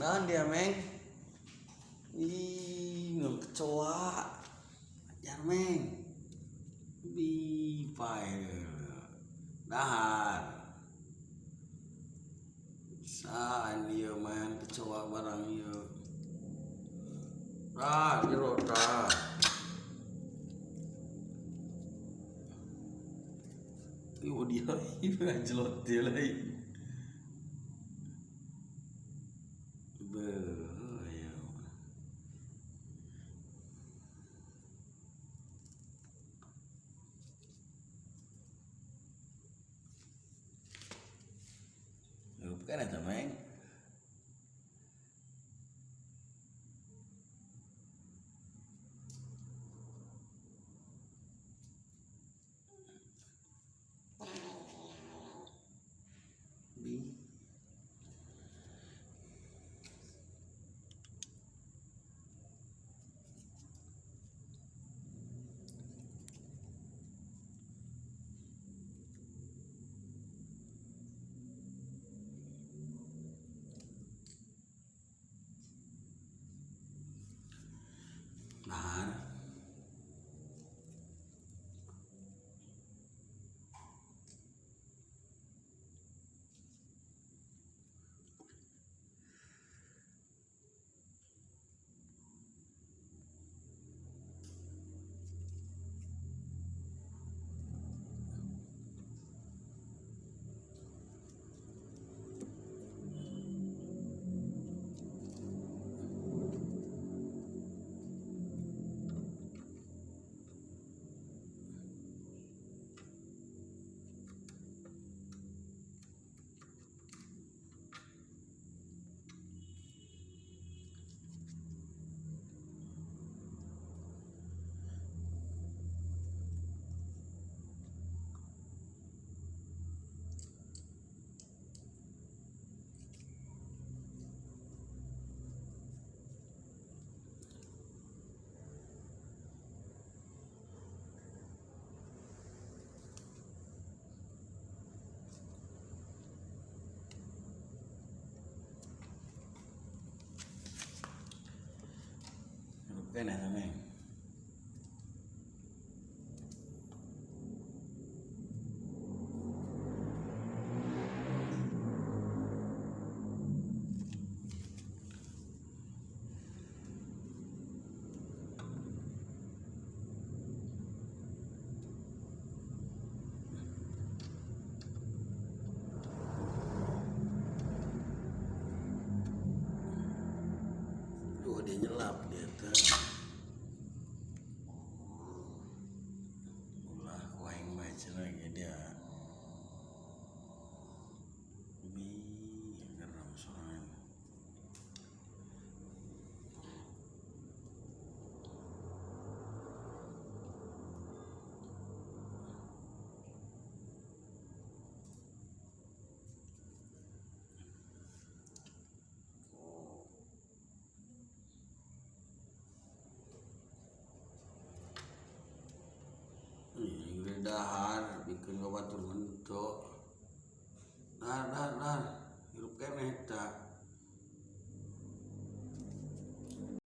Naon dia, Meng? Ih, ngeul kecoa. Ajar, Meng. Bi pae. Dahar. Saan ieu maen kecoa barang ieu. Tah, jero tah. Ih, dia anjlot dia lain. Beuh, ayo. Hirup kan eta, Meng? Bi. Dahar. Hirup kan eta, Meng? Duh, dia nyelap dia teh. Ulah ku aing mah cenah ge dia. Bi geram sorangan. Ih, dahar bikeun ka batur mentok. Dahar, dahar, dahar. Hirup keneh eta.